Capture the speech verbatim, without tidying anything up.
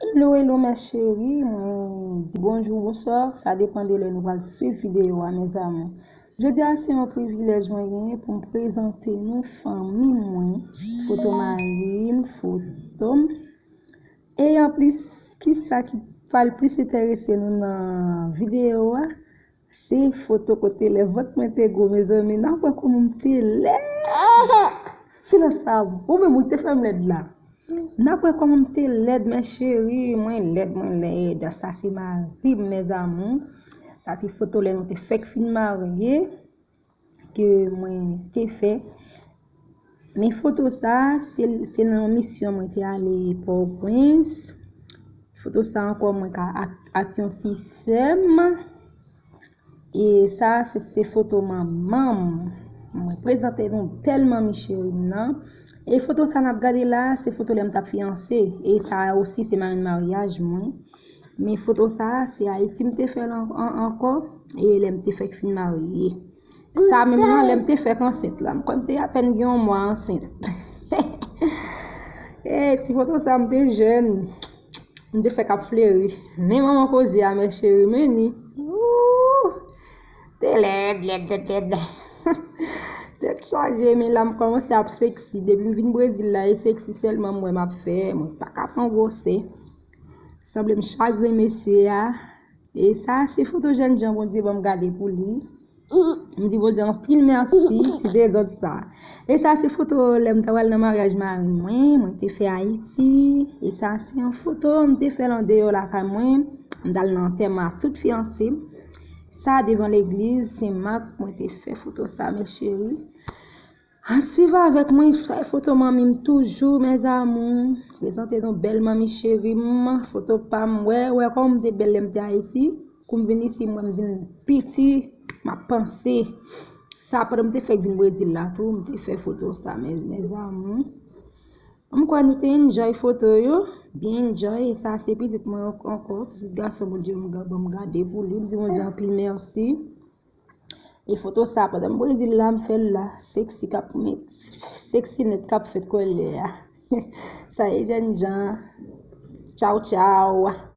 Hello, hello, mes chéries. Mwen di bonjou, bonswa. Sa depann de lè nou pral swiv videyo a, mes amours. Jodi a, se yon privilèj mwen genyen pou m prezante nou fanmi mwen, foto mari m, foto m. E anplis, kisa ki pral plis enterese nou nan videyo a? Se foto kote lè vant mwen te gwo, mezanmi. N ap wè kòman m te lèd. Silans sa bon, ou menm ou te fè m lèd la. N ap wè kòman m te lèd, mes chéries. Mwen lèd, mwen lèd. Sa se mari m, mes amours. Sa se foto lè nou te fèk fin marye ke mwen te fè. Men foto sa, se, se nan yon misyon mwen te ale Pòtoprens. Foto sa ankò mwen ka ak, ak yon fi sè m. E sa, se, se foto manman m. Mwen prezante nou bèl manmi cheri m nan. E foto sa n ap gade la, se foto lè m t ap fiyanse. E sa osi se marenn maryaj mwen. Men foto sa, se Ayiti m te fè l an-, an-, ankò. E lè m te fèk fin marye. Sa menm nan, lè m te fèk ansent la. M kwè m te apèn gen yon mwa ansent. E ti foto sa, m te jèn. M te fèk ap fleri. Men manman koze a, mes chéries, men ni. Ooh! Te lèd, lèd, lèd, lèd. Tèt chaje, men la m kòmanse ap seksi. Depi m vin Brezil la, e seksi sèlman m wè m ap fè. Mwen pa ka pran gwosè. Sanble m chagren mesye a. E sa, se foto jènjan Bondye ban m gade pou li. M di Bondye anpil mèsi ti dezòd sa. E sa, se foto lè m t al nan maryaj mari mwen, mwen te fè Ayiti. E sa, se yon foto m te fè l andeyò lakay mwen. M t al nan antèman ak tout fiyanse m. Sa devan legliz Sen Mak, mwen te fè foto sa, mes chéries. Ann swiv avèk mwen, sa e foto manmi m toujou, mes amours. Prezante nou bèl manmi cheri m, foto pa m. Wè, wè kòman m te bèl lè m te Ayiti. Kou m vin isi, m wè m vin piti, m ap panse. Sa pandan m te fèk vin Brezil la tou, m te fè foto sa, mes, mes amours. M kwè nou te enjoy foto yo, byen enjoy. E sa se pitit mwen an-, ankò, pitit gason Bondye m ga-, ban m gade pou li. M di Bondye anpil mèsi. E foto sa, pandan m Brezil la, m fè l la. Seksi k ap met, seksi nèt k ap fèt kwè lè a. Sa e jènjan. Tchaw, tchaw.